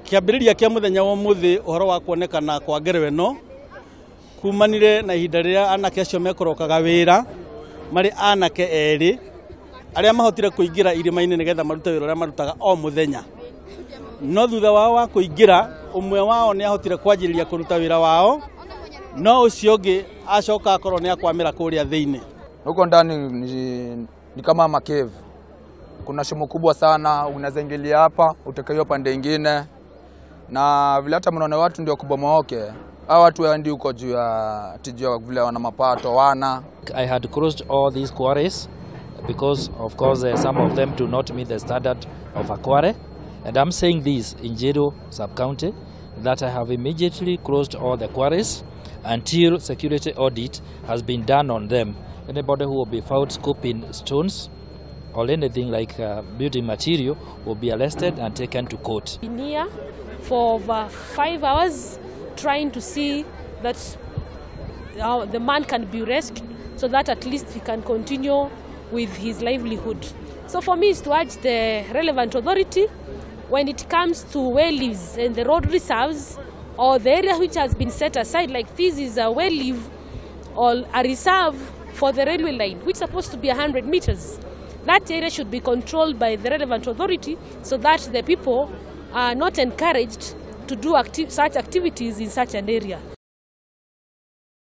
Kĩambĩrĩria kĩa mũthenya wa ũmũthĩ ũhoro wa kuonekana kwa ngerwe ĩno kumanire na ihinda rĩrĩa anake acio mekũrokaga wĩra marĩ anake erĩ arĩa mahotire kũingĩra irima-inĩ nĩgetha marute wĩra ũrĩa marutaga o mũthenya. No thutha wao wa kũingĩra, ũmwe wao nĩ ahotire kwanjĩrĩria kũruta wĩra wao, no ũcio ũngĩ acoka akorwo nĩ akwamĩra kũrĩa thĩinĩ. Huko ndani ni kama makeve. Kuna shimo kubwa sana, unaweza ingilia hapa utoke hiyo pande ingine. Na vile hata mnaona watu ndio kubomoke. Hao watu waendi huko juu ya tijua vile wana mapato wana. I had closed all these quarries because of course some of them do not meet the standard of a quarry. And I'm saying this in Njiru sub-county that I have immediately closed all the quarries until security audit has been done on them. Anybody who will be found scooping stones or anything like building material will be arrested and taken to court. Been here for over 5 hours trying to see that the man can be rescued so that at least he can continue with his livelihood. So for me is to urge the relevant authority when it comes to wayleaves and the road reserves or the area which has been set aside, like this is a wayleave or a reserve for the railway line, which is supposed to be 100 meters. That area should be controlled by the relevant authority so that the people are not encouraged to do such activities in such an area.